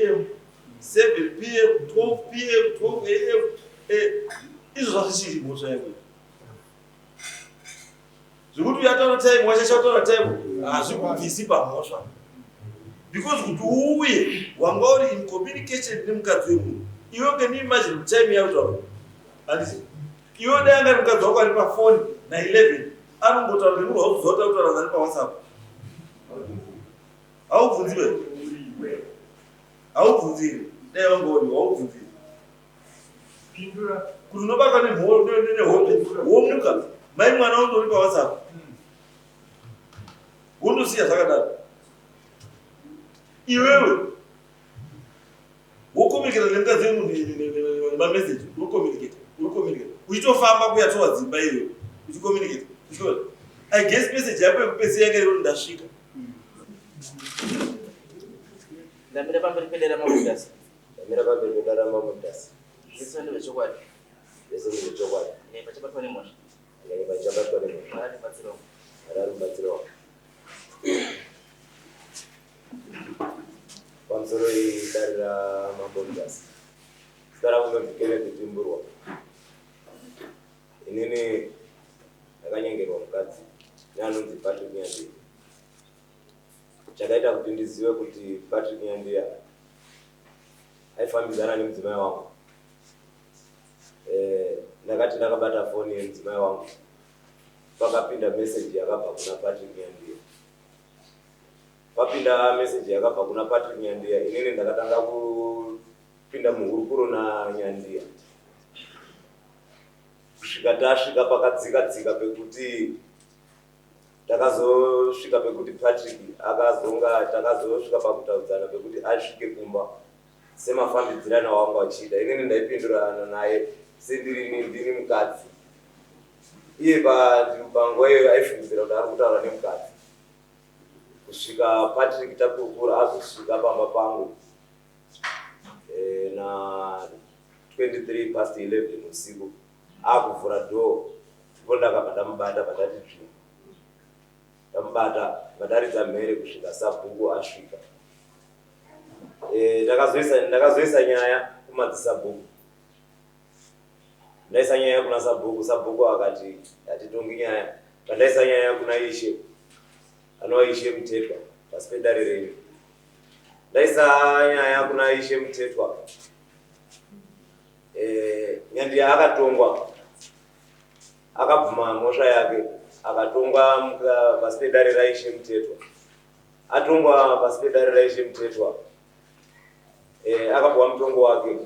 am, 7 pm, 12 pm, 12 am, izvo zvazvichiri mhosva yako. Zvekuti uyataura time, wachasha kutaura time, hazvikubvisi pamhosva. Because kuti uuye wanga uri in communication nemukadzi wemunhu, iwe can you imagine kuti time yautaura handiti? Iwe dai anga ari mukadzi wako ari pafoni na 11 anongotaura nemunhu waukuziva kuti akutaura nani paWhatsApp. Haubvunzi we? Haubvunzi here? Dai wanga uri haubvunzi here? Kuti unobatwa nehope womuka mai mwana undori paWhatsApp wondosiya zvakadaro. Iwewe wokomekera nemukadzi wemunhu nemameseji, uri communicate, uri communicate uchitofamba kuya towards imba iyoyo uchicommunicate. I guess message yako yekupedzisira yanga iri ndasvika. Ndamira pamberi pedare raMambo. Ndamira pamberi pedare raMambo. Zvese ndezvechokwadi. Zvese ndezvechokwadi. Pachabatwa nemhosva. Pachabatwa nemhosva. Mwari rubatsiro. Mwari rubatsiro. Pamusoro idare raMambo Mutasa. Zita rangu ndonzi Kenneth Timburwa. Inini ndakanyengerwa mukadzi neanonzi Patrick Nyandiya. Chakaita kuti ndizive kuti Patrick Nyandiya aifambidzana nemudzimai wangu, ndakati ndakabata foni yemudzimai wangu, pakapinda meseji yakabva kuna Patrick Nyandiya. Papinda meseji yakabva kuna Patrick Nyandiya, inini ndakatanga kupinda muhurukuro naNyandiya kusvika tasvika pakadzika dzika pekuti takazosvika pekuti Patrick akazonga, takazosvika pakutaudzana pekuti asvike kumba semafambidzirano awanga achiita. Inini ndaipindurana naye sendiri ndini mukadzi, iye panguva iyoyo aifungidzira kuti ari kutaura nemukadzi, kusvika Patrick takurukura azosvika pamba pangu na 23 past 11 usiku, akuvhura door, ndipo ndakabva ndamubata, pandati dzvi ndamubata, vadaridza mhere kusvika sabhuku asvika. Ndakazoisa nyaya kumadzisabhuku. Ndaisa nyaya kuna sabhuku, sabhuku akati hatitongi nyaya. Pandaisa nyaya kuna ishe, anova Ishe Mutetwa, pasi pedare renyu, ndaisa nyaya kuna Ishe Mutetwa. Nyandiya akatongwa, akabvuma mhosva yake, akatongwa pasi pedare raIshe Mutetwa. Atongwa pasi pedare raIshe Mutetwa, akapiwa mutongo wake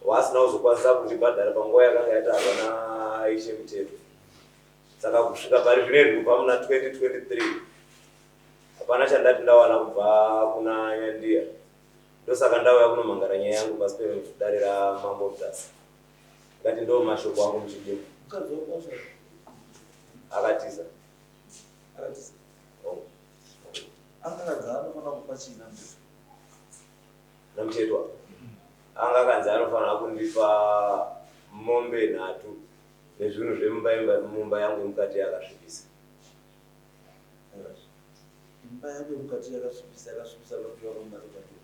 waasina kuzokwanisa kundibhadhara panguva yakanga yatarwa naIshe Mutetwa. Saka kusvika pari zvinezvi, kubva muna 2023, hapana chandati ndawana kubva kuna Nyandiya. Ndosaka ndauya kunomhangara nyaya yangu pasi pedare raMambo Mutasa. Ngati ndo mashoko angu muchidimbu. Mukadzi wako wasvika? Akatiza. Akatiza? Oh. Anga kanzi anofanira kupa chii naMutetwa? NaMutetwa anga kanzi anofanira kundipa mombe 3 nezvinhu zvemumba, mumba yangu yemukati yakasvibisa. Imba yako yemukati yakasvibisa, yakasvibisa vapiwa kamubata pake?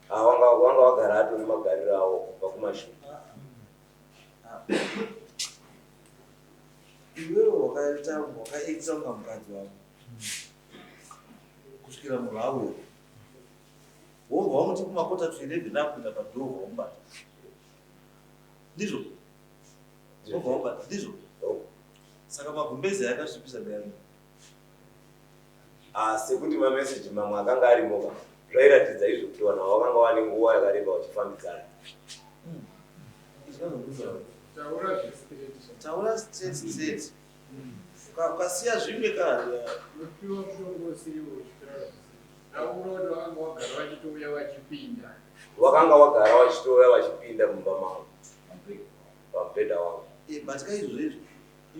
Ah, wanga wagara atori magariro awo kubva kumashure. Iwewe wakaita, wakaita kunga mukadzi wako kusvikira munhu auya, wobva wamuti kumakota to 11 akuenda padoor, wamubata, ndizvo? Wobva wamubata, ndizvo? Oh. Saka magumbezi ayakasvibisa ndeyani? Ah, sekuti mameseji mamwe akanga arimo ka, zvairatidza izvo kuti vanhu ava vakanga vane nguva yakareba vachifambidzana. Taura zvestraight. Taura straight straight. Ukasiya zvimwe ka. Unopiwa mutongo usiriwo uchitaura. Taura kuti vakanga wagara vachitouya vachipinda. Vakanga wagara vachitouya vachipinda mumba mangu pamubhedha wangu. But ka izvozvo izvo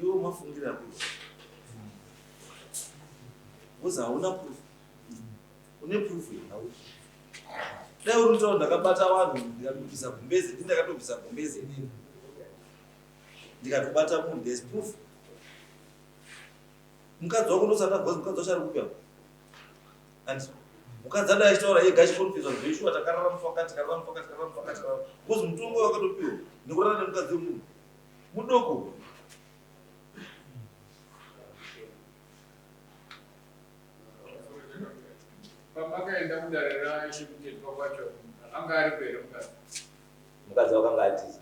iwe umafungira kuita because hauna proof. Une proof here? Hauna. Dai uri kutaura ndakabata vanhu ndikatobvisa gumbeze, ndi ndakatobvisa gumbeze inini ndikatobata munhu, there's proof. Mukadzi wako ndosaka, because mukadzi wacho ari kupi apo? Andi Mukadzi adai achitaura ega achikonfesa kuti zveshuwa takarara musi wakati, takarara musi wakati, takarara musi wakati, takarara. Because mutongo wakatopiwa nekurara nemukadzi wemunhu mudoko. Pamakaenda kudare raIshe Mutetwa kwacho anga aripo here mukadzi? Mukadzi wakanga atiza.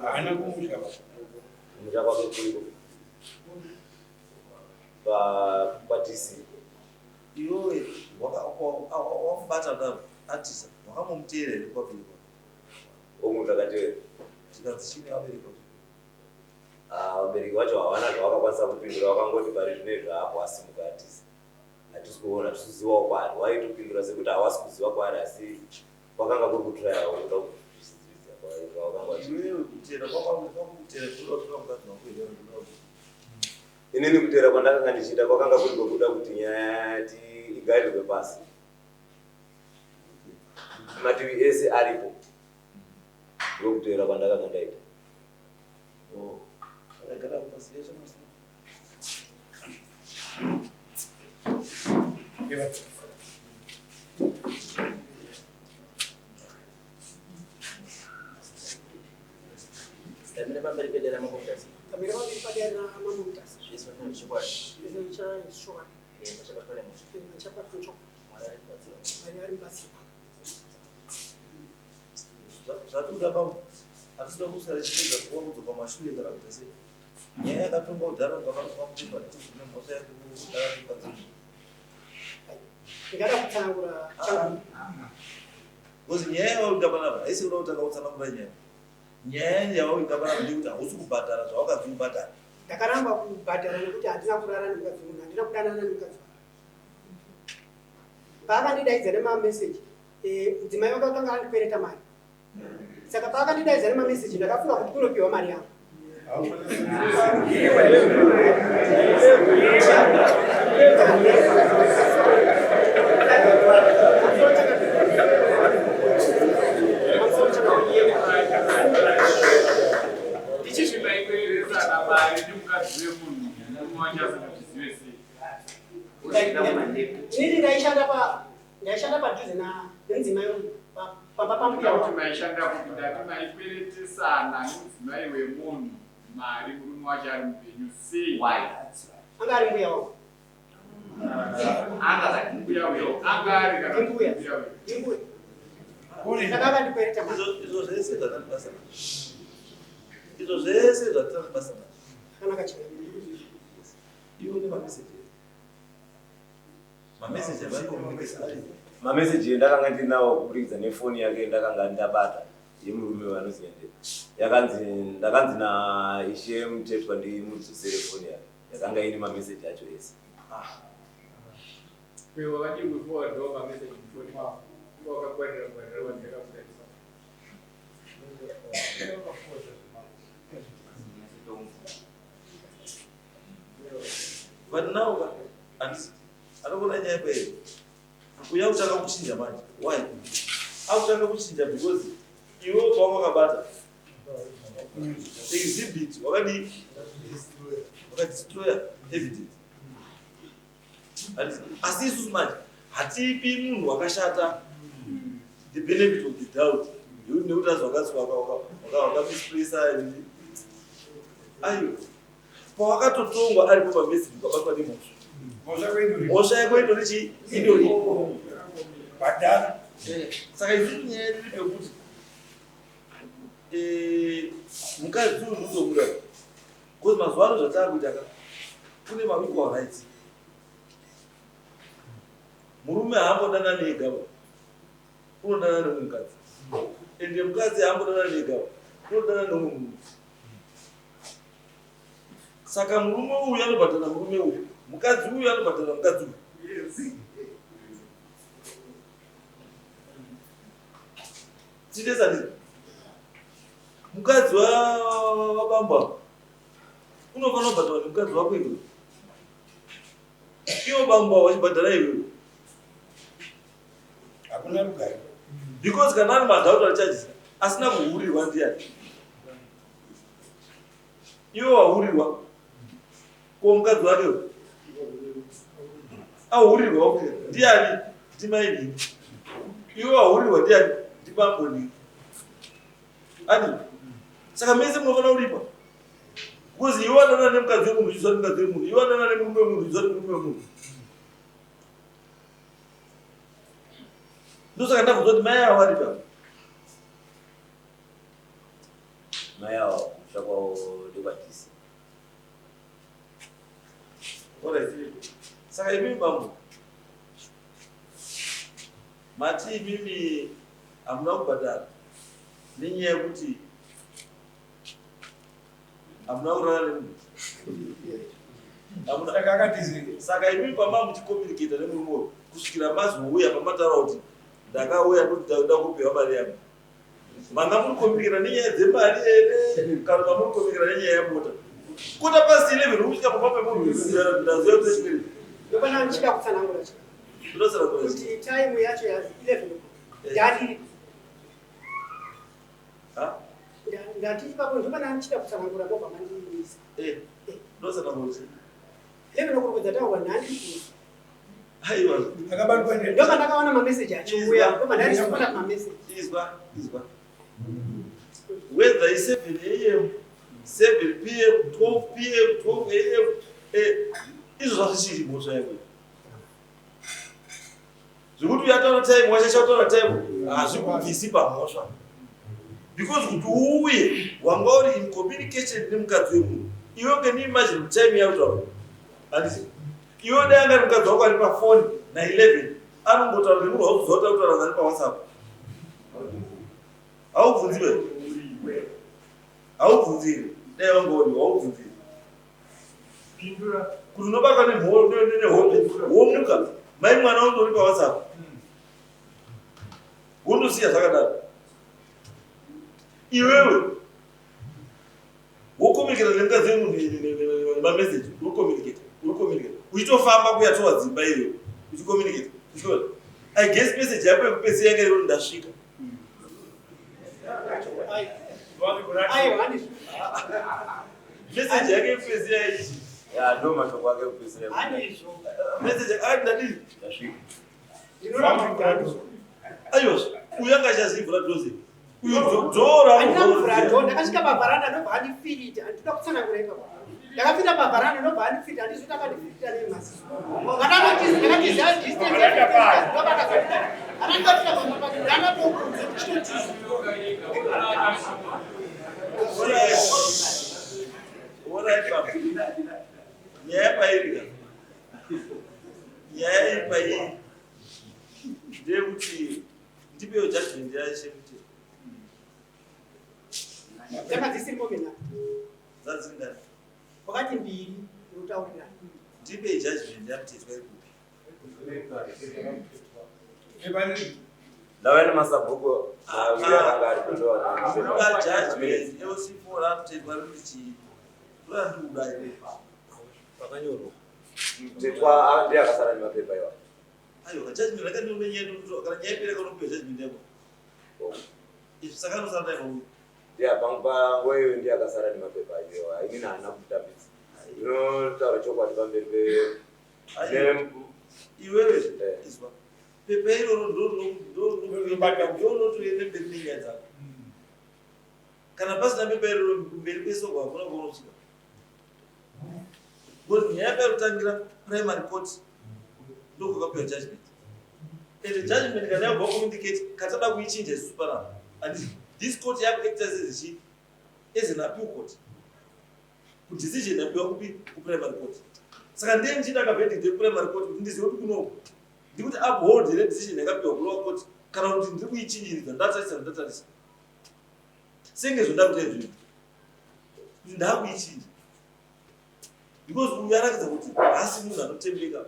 Haana kumusha. Kumusha kwake kuriko kwaDC. Iwewe wamubata kudaro atiza, wakamuteera here kwabereki wake? Hongu, ndakatevera. Zvikanzi chii nevabereki wacho? Vabereki vacho havana zvavakakwanisa kupindura, vakangoti pari zvino izvi apo asimuka atiza, hatisi kuona, hatisi kuzivawo kwaari. Vaitopindura sekuti havasi kuziva kwaari, asi kwakanga kuri kutraya kuda kuzvidzividza kwavakanga vachiita. Iwewe kutera kwako kutera kuda kutora mukadzi wako here kana kuda kuti? Inini kutera kwandakanga ndichiita kwakanga kuri kwekuda kuti nyaya igarirwe pasi, mativi ese aripo. Ndokutera kwandakanga ndaita. Oh, akagara pasi yeshe musi. Ndamira pamberi pedare raMambo Mutasa. Ndamira pamberi padare raMambo Mutasa. Zvese zvechokwadi. Zvese zvechokwadi. Pachabatwa nemhosva. Pachabatwa nechokwadi. Mwari ari mubatsiri. Mwari ari mubatsiri. Zvatoda pamwe hatisida kuswera tichipedza nguva kudzoka mashure kana kuita sei. Nyaya yakatongwa kudhara ukabatwa pamutepo handiti une mhosva yekudara nemukadzi wemunhu. Ndingada kutsanangura changu. Because nyaya yawakuita panapa haisi kuda kutanga kutsanangura nyaya. Nyaya yawakuita panapa ndeyekuti hausi kubhadhara zvawakanzi ubhadhare. Ndakaramba kubhadhara nekuti handina kurara nemukadzi wemunhu, handina kudanana nemukadzi wake. Paakandidaidza nemameseji, mudzimai wake akanga andikwereta mari. Saka paakandidaidza nemameseji ndakafunga kuti kunopiwa mari yangu. Maikweretesana mari nemukadzi wemunhu, murume wacho asingazvizive sei? Inini ndaishanda pa ndaishanda padhuze na nemudzimai wangu pamba pambuya Kuti wangu. maishanda kupi? Ndati maikweretesana nemudzimai wemunhu mari murume wacho ari mupenyu sei? Anga ari mbuya wangu. Mbuya uyo anga ari kana kuti Ndimbuya. mbuya uyo? Ndimbuya. Saka akandikwereta mari. Izvo zvese zvatari basa nazvo. Izvo zvese zvatari basa nazvo. Akanaka chena. Iwe une mameseji here? Mameseji avari ari. Mameseji endakanga ndinawo kuburikidza nefoni yake ndakanga ndabata yemurume vanoziva ndega. Yakanzi ndakanzi naIshe Mutetwa ndimudzosere foni yake. Yakanga ine mameseji acho ese. Iwe wakadii kuforwardawo mameseji mufoni mako? Iwe wakangwarira ngwarira wadzeka kutarisa. But now ka handisi anoona nyaya pairi. Uya kutanga kuchinja manje. Why? Akutanga kuchinja because iwe pawanga wakabata exhibit wakadii? Wakadestroya evidence. Handisi asi isusu manje hatipi munhu wakashata the benefit of the doubt. Yekuti nekuti azi wakazi wakamisplacer ayo pawakatotongwa aripo pameseji ukabatwa nemhosva. Mhosva kwedu. Mhosva yako indori chii? Indori. Bhadhara. Saka isusu nyaya yedu ndeyekuti mukadzi uyu unotobuda because mazuva ano zvataakuita ka kune maequal rights. Murume haambodanani ega ba, unodanana nemumwe mukadzi, ende mukadzi haambodanani ega ba, unodanana nemumwe murume. Saka murume uyu anobhadhara murume uyu, mukadzi uyu anobhadhara mukadzi uyu. Titesani mukadzi wabamba unofanira kubhadhara nemukadzi wako iwe, iwo bamba wachibhadhara iwewe. Hakuna rugare. Because kana ari madhauta charges asina kuhurirwa ndiani? Iwe wahurirwa ko mukadzi wake uyu? Ahurirwa wakwira ndiani? Ndimai nhingi. Iwe wahurirwa ndiani? Ndibambo nhingi. Ani? Saka mese munofanira kuripa. Because iwe wanana nemukadzi wemunhu uchiziva mukadzi wemunhu, iwe wanana nemurume wemunhu uchiziva murume wemunhu. Ndosaka ndabvunza kuti mai avo varipa. Mai avo kumusha kwavo ndekwadisi. Alright. Saka imimi bambo mati imimi hamuna kubhadhara nenyaya yekuti hamuna kurara nemunhu. Hamuna. Saka akatizei? Saka imimi pama muchicommunicata nemurume uyu kusvikira mazouya pamataura kuti ndakauya ndoda kupiwa mari yangu. Manga muri kucommunicata nenyaya dzemari here kana manga muri kucommunicata nenyaya yemota? 11:15 kusvika pamba pemunhu ndaziva kuti chipiri. Ndopana ndichida kutsanangura chii. Ndinotsanangura chii? Kuti time yacho ya 11 o'clock. Ndati Ha? Ndati ipapo ndopana ndichida kutsanangura ndobva mandiimisa. Ndinotsanangura chii? 11 o'clock dzataurwa nhandi. Aiwa. Akabatwa ne Ndopa ndakaona mameseji achiuya, ndobva ndaresponda kumameseji. Izwa, izwa. Whether it's 7 a.m., 7 p.m., 12 p.m., 12 a.m., izvo zvazvichiri mhosva yako. Zvekuti uyataura time, wachasha kutaura time, hazvikubvisi pamhosva. Because kuti uuye, wanga uri in communication nemukadzi wemunhu. Iwe can you imagine kuti time yakutaura? Handiti? Iwe dai anga ari mukadzi wako ari pafoni na 11, anongotaura nemunhu waukuziva kuti ari kutaura nani paWhatsApp. Haubvunzi we? Haubvunzi here? Dai wanga uri, haubvunzi here? Kuti unobatwa nehope, womuka, mai mwana wandori paWhatsApp. Wondosiya zvakadaro. Iwewe wokomikira nemukadzi wemunhu nemameseji, uri communicate, uri communicate. Uchitofamba kuya towards dzimba iyoyo, uchicommunicate. I guess message yako yekupedzisira yanga iri ndasvika. Aiwa, handizvo. Message yake yekupedzisira yaichi. Ya, ndo mashoko ake ekupedzisira. Handizvo. Message akati ndadii? Ndasvika. Ndinoramba handizvo. Aiwa, uyu anga achazivhura doze. Uyu dhora. Handina kuvhura door, ndakasvika pavharanda ndobva andifirita. Handida kutsanangura ipapo. Ndakapinda pavharanda ndobva andifirita, handizvo kuti akandifirita nemaziso. Ndakatiza, ndakatiza distance ndobva akazondida. Anandibatira pamba pake, ndakatokunze ndichitotiza. Alright, baba. Nyaya pairi ka. Nyaya iri pairi. Ndeyekuti ndipewo judgment yacho kuti Dzanga dzisiri mombe nhatu. dzadzingani. Wakati mbiri ndinotaurirana. Ndipe judgment yaMuthetwa iri kupi. Ndava nemasabhuku maviri akanga ari kutoa. Kuda judgment LC4 raMuthetwa riri kuti chii? Kuda ndikuda iwe. Pakanyorwa. Muthetwa ndiye akasara nemapepa iwayo. Aiwa, judgment rakandiona nyaya ndokuti kana nyaya ipere kanopiwa judgment yako. Izvi saka anosara naye mauyu. Ndiye panguva iyoyo ndiye akasara nemapepa ayo. Inini haana kutambidza. Ndinotaura chokwadi pamberi pe Aiwa. Iwewe izwa. Pepa iroro ndounotoenda mberi nenyaya dzako. Kana pasina pepa iroro mberi kwesoko hakuna kwaunosvika. Because nyaya yako yakutangira primary court ndokwakapiwa judgment. And judgment kana yabva kuindicate katada kuichinja isusu panapa. And this court yakuacta as chi as an appeal court. Decision yapiwa kupi kuprimary court. Saka ndiye ndichida kaverdict yeprimary court kuti ndizive kuti kunoku ndikuti uphold here decision yakapiwa kulower court kana kuti ndiri kuichinjiridza ndatarisa ndatarisa. Senge zvondakuita izvozvo. Kuti ndakuichinja. Because uyu aratidza kuti haasi munhu anotembeka.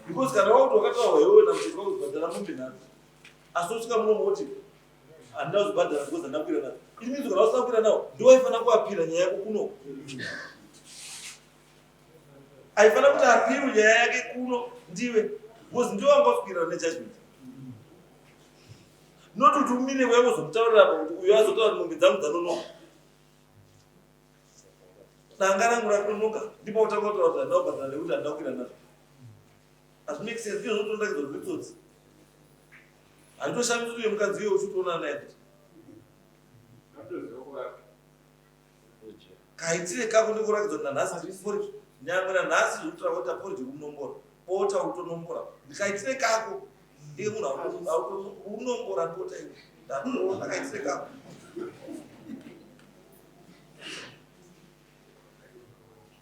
Because kana wakuti wakataurwa iwewe naMuthetwa kuzobhadhara mombe nhatu. Asi wosvika munomu woti handina kuzobhadhara because handina kukwira nadzo. It means kana usina kukwira nawo ndiwe waifanira kuapira nyaya yako kuno. Aifanira kuti apire nyaya yake kuno ndiwe because ndiwe wanga waswirana nejudgment. Not kuti umire kuya kuzomutaurira apa kuti uyu azotaura kuti mombe dzangu dzanonoka. Danga rangu ranonoka ndipo utanga kutaura kuti handina kubhadhara nekuti handina kukwira nazvo. Hazvimake sense. Iyo zvotonakidza kuti itsotsi. Handitoshamisi kuti uyo mukadzi uyo uchitoonana naye kuti kaitire kako ndikurakidza kuti nanhasi ndiri porridge. Nyangwe nanhasi zvekutora kuita porridge kumunombora bota utonombora. Ndikaitire kako iye munhu unombora bota iwe ndatoona kaitire kako.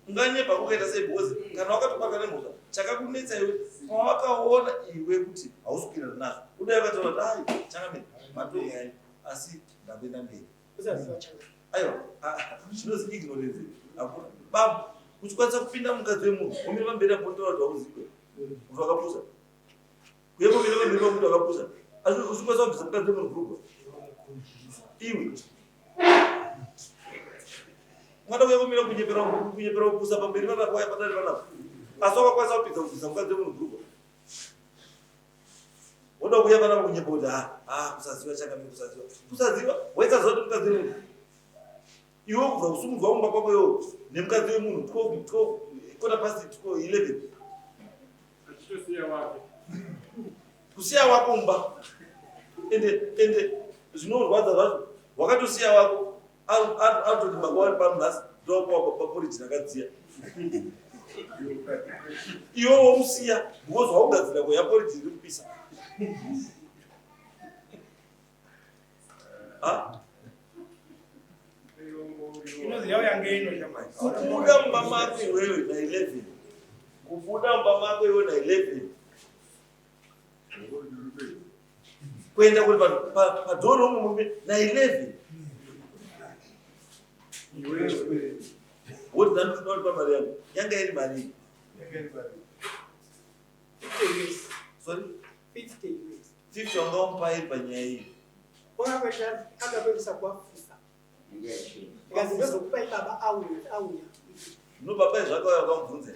Unganyepa kukaita sei because kana wakatobatwa nemhosva chakakunetsa iwe pawakaona iwe kuti hausi kuenderana nazvo udai ukataura kuti ai changamire matonga enyu asi ndakuenda mberi. Usaziva changa. Aiwa, chinozi ignorance hakuna. Baba, uchikwanisa kupinda mukadzi wemunhu womira pamberi apo wotaura kuti hauzive kuti wakapusa. Kuye pomira pamberi pakuti wakapusa. Asi uchikwanisa kubvisa mukadzi wemunhu bhurugwa. Iwe. Ungada kuya kumira kunyepera kunyepera kupusa pamberi panapa waya padare panapa. Asi wakakwanisa kupinza kubvisa mukadzi wemunhu bhurugwa. Woda kuya panapa kunyepa kuti kusaziva changamire kusaziva. Kusaziva waisaziva kuti mukadzi wemunhu. Iwe kubva kusumudzwa kumba kwako iwe nemukadzi wemunhu 12 12 quarter past 11. Achitosiya wake. Kusiya wako mumba. Ende zvinorwadza zvacho wakatosiya wako atoti baba wari pano nhasi ndowakuwa paporiji rakadziya. Iwe womusiya because waugadzira kuya poriji riri kupisa. Inozi yau yange ino shamwari. Kubuda mumba mako iwewe na 11. Kubuda mumba mako iwewe na 11. Kuenda kuri padhoro umwe murume na 11. Woti ndanotoda kuti pamari yangu. Yanga iri mari. 50 US. Sorry? 50 US. 50 wanga wamupa iri panyaya iyi. Wakakwesha akakwendesa kwafusa. Ndikazi ndozokupa ibaba auya auya. No baba zvakauya wakamubvunza.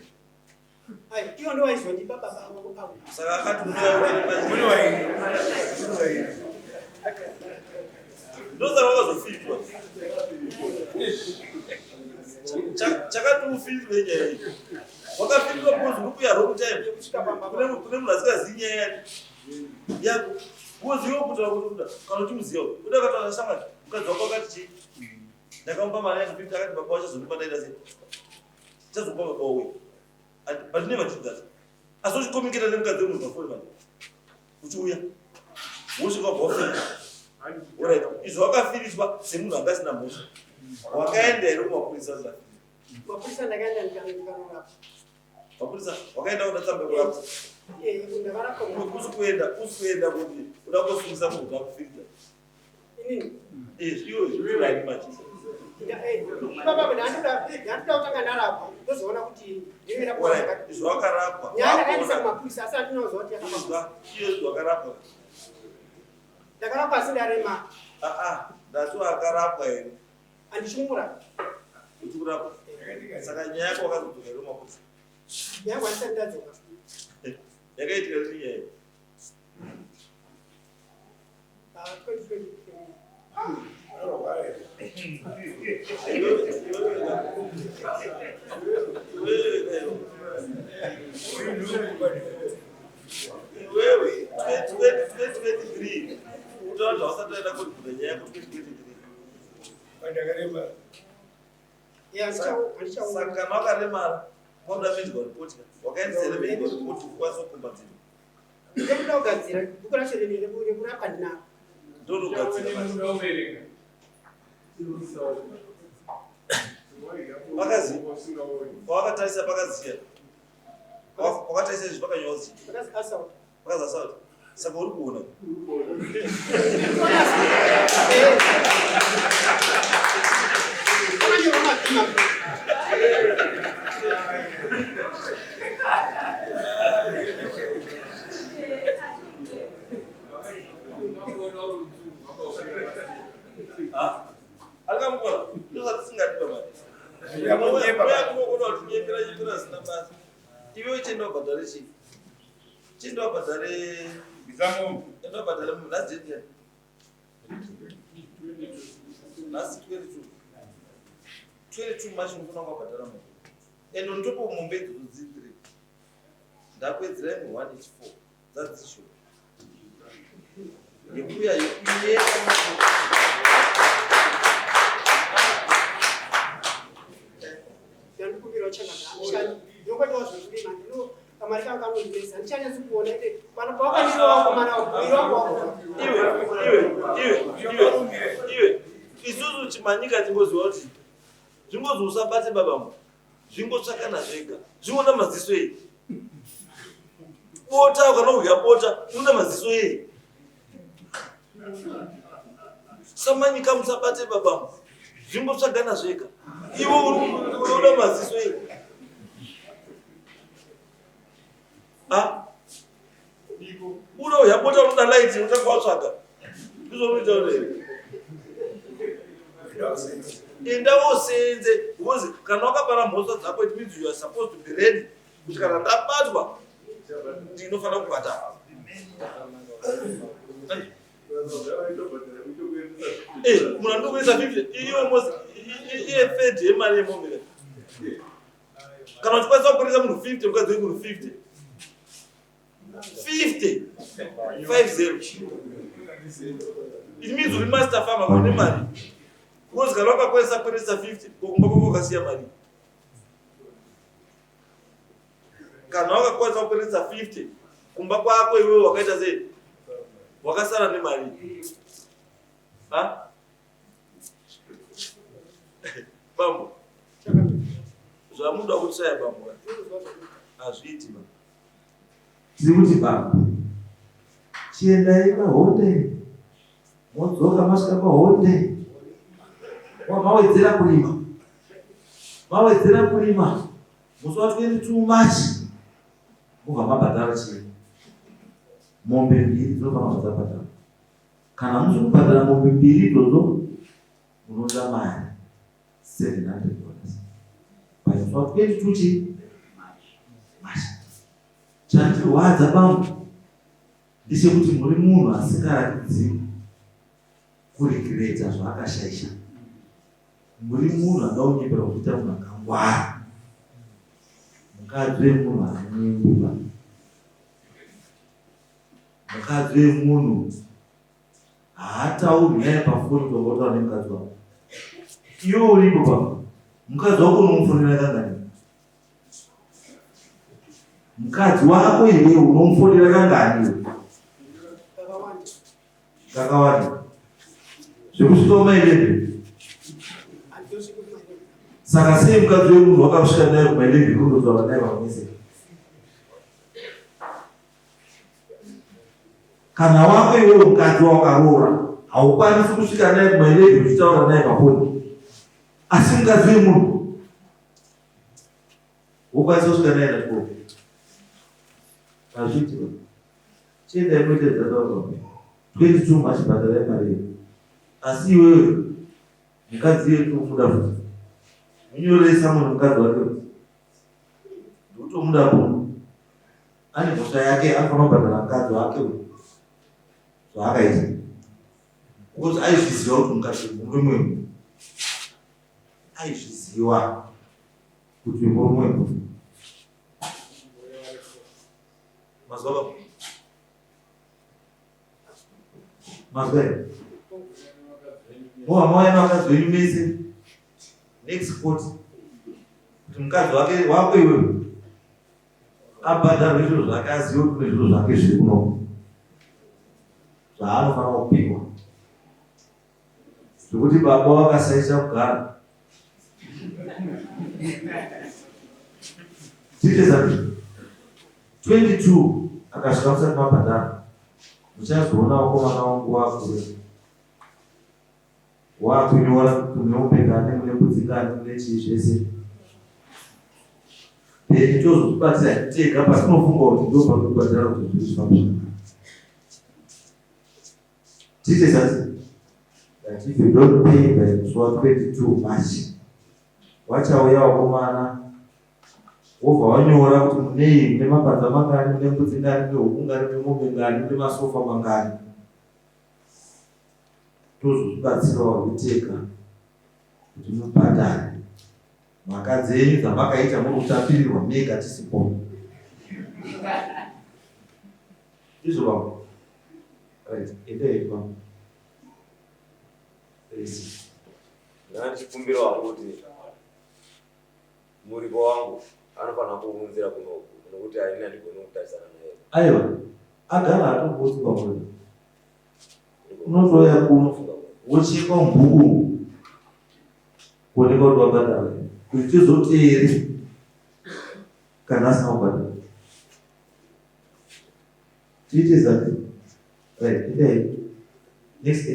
Ai, iyo ndo waizondipa baba avo auya. Saka akati unouya Mune wairi. Mune wairi. Ndosaka wakazofitwa. Chakati ufitwe nyaya iyi. Wakafitwa because uri kuya wrong time. Yekusvika pamba. Kune munhu asingazivi nyaya yake. Yako. Because iwe kutaura kuti uda kana uchimuziva uda kataura shamwari mukadzi wako akati chii? Ndakamupa mari yangu 50 akati baba vachazondipa ndaita sei? Chazokupa baba uyu. But never did that. Asi uchikomiketa nemukadzi wemunhu pafoni manje. Uchiuya. Wosvika wabva wafira. Alright. Izvo wakafiriswa semunhu anga asina mhosva. Wakaenda here kumapurisa kuti afiriswe? Mapurisa ndakaenda ndikanorapwa. Mapurisa wakaenda kuda tsamba yekurapwa. Ndakarapwa. Usi kuenda kuti uda kosungisa munhu kuti akufirisa. Inini. Iwe iwe manje. Baba ndandoda kutanga ndarapwa ndozoona kuti ndinoenda Alright. Izvo wakarapwa. Nyaya ndakaendesa kumapurisa asi handina kuziva kuti yakafamba. Izwa, iyo izvo wakarapwa. Ndakarapwa asi ndarema. Ndati wakarapwa here? Handichimura. Uchi kurapwa. Saka nyaya yako wakazodzoka here kumapurisa? Nyaya yangu handisati ndadzoka. Yakaitika rini nyaya iyi? 2023. Iwewe 2023 utaura kuti hausati waenda kodhura nyaya yako 2023. Pandakarema. Handichaona. Saka kana wakaremara paunoda medical report wakaendesa here medical report kukwanisa kukombadzirwa? Ndinoda kugadzira bhuku racho rekurapwa ndinaro. Ndonogadzira manje. Vakazi. Pawakatarisa pakaziya. Wakatarisa izvi pakanyorwa chii? Pakazi assault. Pakazi assault. Saka uri kuona. Pakanyorwa mabhima. Arikamukona. Ndozvatisingadiwa manje. Yamunyepa. Uya kunogona kutinyepera nyepera zvisina basa. Iwe uchienda kubhadhare chii? Chienda kubhadhare Bvisa mombe. enda kubhadhare munhu nhasi date yani. Nhasi 22. 22 March unofana kubhadhara munhu. And on top of mombe idzodzo dziri 3. Ndakuedzirai mu 184 dzadzisho yekuya yekunyeka. Ndandikumbirawo chakadaro. Handishandi. Ndinongoitawo zvekurima. Ndino kamari kangu kanondinetsa. Handichanyatsi kuona ende pano pawakandirova wakomana wangu, muviri wangu wakora. Iwe, iwe, iwe, iwe, iwe. Isusu chimanyika tingoziva kuti zvingozi usabate babangu. Zvingotsvakana zvega. Zvingoda maziso ei. Bota ukanouya bota unoda maziso ei. Samanyika musabate babangu. Zvingotsvagana zvega. Iwe unoda maziso ei. Ah? Unouya bota unoda light unotanga watsvaga. Ndizvo unoita here? Enda wosenze because kana wakapara mhosva dzako it means you are supposed to be ready kuti kana ndabatwa ndinofanira kubhadhara. Eh, munhu anokuisa 50 iwe mos iye third yemari yemombe. Kana uchikwanisa kukurisa munhu 50 mukadzi wemunhu 50. 50 50. It means uri master farmer une mari. Because kana wakakwanisa kukurisa 50 kumba kwako wakasiya mari. Kana wakakwanisa kukurisa 50 kumba kwako iwewe wakaita sei? Wakasara nemari. Ha? Bambo. Zvamuda kutsaya bambo. Hazviiti bambo. Tiri kuti bambo. Chiendai pahonde. Modzoka masvika pahonde. Mawedzera kurima. Mawedzera kurima. Musi wa 22 March. Mobva mabhadhara chii? Mombe mbiri dzinofanira kubva dzabhadharwa. Kana musiri kubhadhara mombe mbiri idzodzo munoda mari $700. By musi wa 22 chii? March. Chandirwadza bambo ndechekuti muri munhu asingaratidzi kuregreta zvaakashaisha. Muri munhu anoda kunyepera kuzviita munhu akangwara. Mukadzi wemunhu anonyenguka. Mukadzi wemunhu haatauri nyaya pafoni kuti wangotaura nemukadzi wako. Iwe uripo papa. Mukadzi wako unomufonera kangani? Mukadzi wako iwe unomufonera kangani iwe? Kakawanda. Kakawanda. Zvekusvika kuma 11. Handitosviki kuma 11. Saka sei mukadzi wemunhu wakasvika naye kuma 11 undotaura naye pamese? Kana wako iwewe mukadzi wawakaroora haukwanisi kusvika naye kuma 11 uchitaura naye pafoni. Asi mukadzi wemunhu wokwanisa kusvika naye na 12. Hazviiti ba. Chiendai muite dzataurwa. 22 March bhadharai mari yenyu. Asi iwewe mukadzi iye tomuda futi. Munyorere summon mukadzi wake kuti ndikutomuda kuno. Ane mhosva yake anofanira kubhadhara mukadzi wake uyu zvaakaita. Because aizviziva kuti mukadzi murume wemunhu. Aizviziva kuti murume wemunhu. Mazwa baba. Mazwa here? Mova mauya nevakadzi venyu mese next court kuti mukadzi wake wako iwewe abhadharwe zviro zvake azive kuti kune zviro zvake zviri kuno zvaanofanira kupiwa zvekuti baba vakasaisa kugara tiite zati 22 akasvika musati mabhadhara muchazoona vakomana wangu wakure wakunyora kuti mune mombe ngani mune mbudzi ngani mune chii zvese then tozozvibatsira tega patinofunga kuti ndo panokubatsira kuti zviri zvifambe zvakanaka. Tiite zati that if you don't pay by musi wa 22 March wachauya wakomana wobva wanyora kuti munei mune mapadza mangani mune mbudzi ngani mune huku ngani mune mombe ngani mune masofa mangani tozozvibatsirawo tega kuti mubhadhare mhaka dzenyu dzamakaita muri kutapirirwa mega tisipo. Ndizvo bambo. Right, endai bambo. Yes. Ndanga ndichikumbira wangu kuti muripo wangu anofanira kuunzira kunoku, nokuti haini handigoni kutarisana naye. Aiwa, agara atomboti bambo. Unotouya kuno wochekwa mubhuku kuoneka kuti wabhadhara, kuti tizoteere kana asina kubhadhara. Tiite zati. Right, endai. Next.